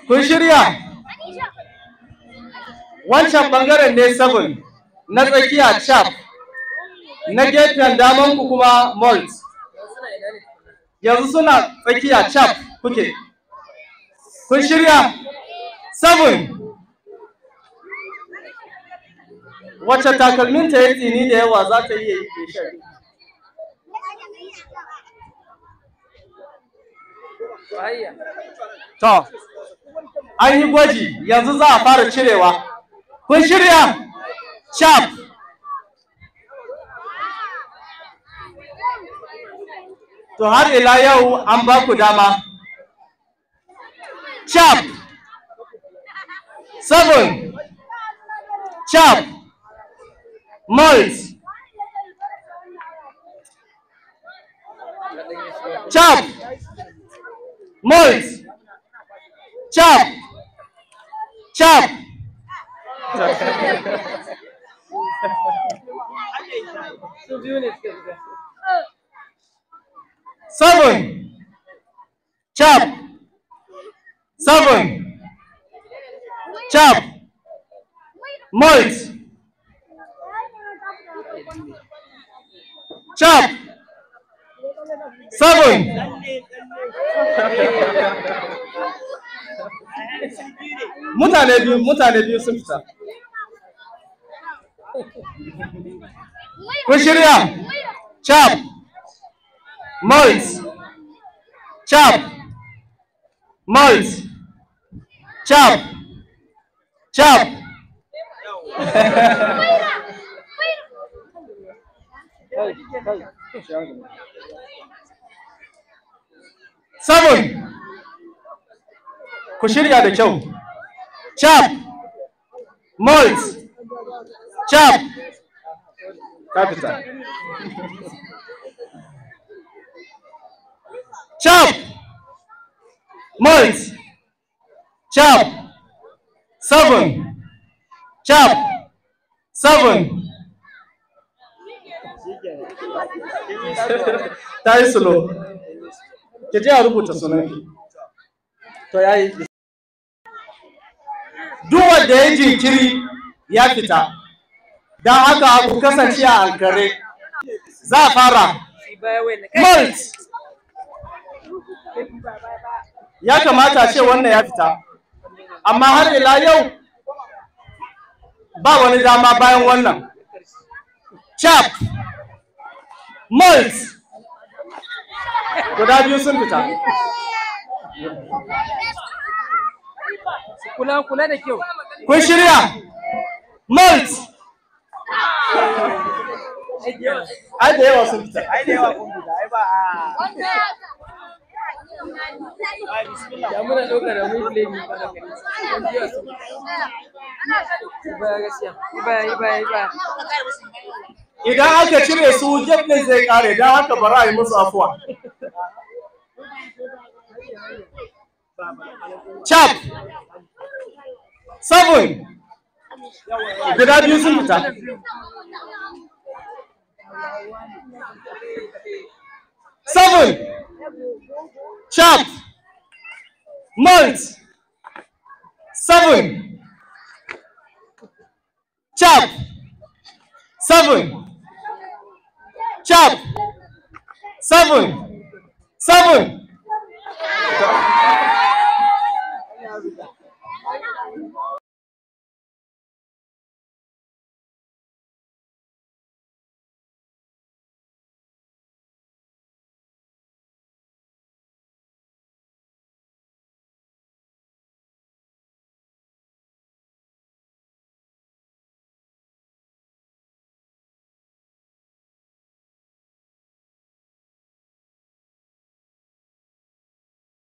Kun shirya? Wancan bangaren ne 7, na tsakiya chap, na gefen daman ku kuma malt. Yanzu suna tsakiya chap kuke. Kun shirya? 7. Wacce takalminta ya tsini da yawa za ta iya yi sha. To, an yi gwaji, yanzu za a fara cirewa. Kun shirya? Chap. To har ila yau an ba ku dama. Chap. 7. Chap. Malt. Chap. Malt. Chap. Chap. 7. Chap. 7. Chap. Malt. Chap. 7. Mutane biyu sun fita. Kun shirya? Chap. Malt. Chap. Malt. Chap. Chap. 7. Ku shirya da kyau. Chap. Malt. Chap. Ta fita. Chap. Malt. Chap. 7. Chap. 7. Ta yi slow. Ki je a rubuta sunanki. To yayi. Duk wanda ya jinkiri ya fita. Don haka ku kasance a ankare. Za a fara. Malt. Ya kamata ce wannan ya fita. Amma har ila yau ba wani dama bayan wannan. Chap. Malt. Guda biyu sun fita. Kula kula da kyau. Kun shirya? Malt. Ai da yawa sun fita. Ai da yawa kun fita, ai ba a. Ya muna ɗauka da mun play ni ba da kare. Baya gaskiya. Baya baya baya. Idan aka cire su game ɗin zai kare, don haka bari a yi musu afuwa. Chap. 7. Guda biyu sun fita. 7. Chap. Malt. 7. Chap. 7. Chap. 7. 7.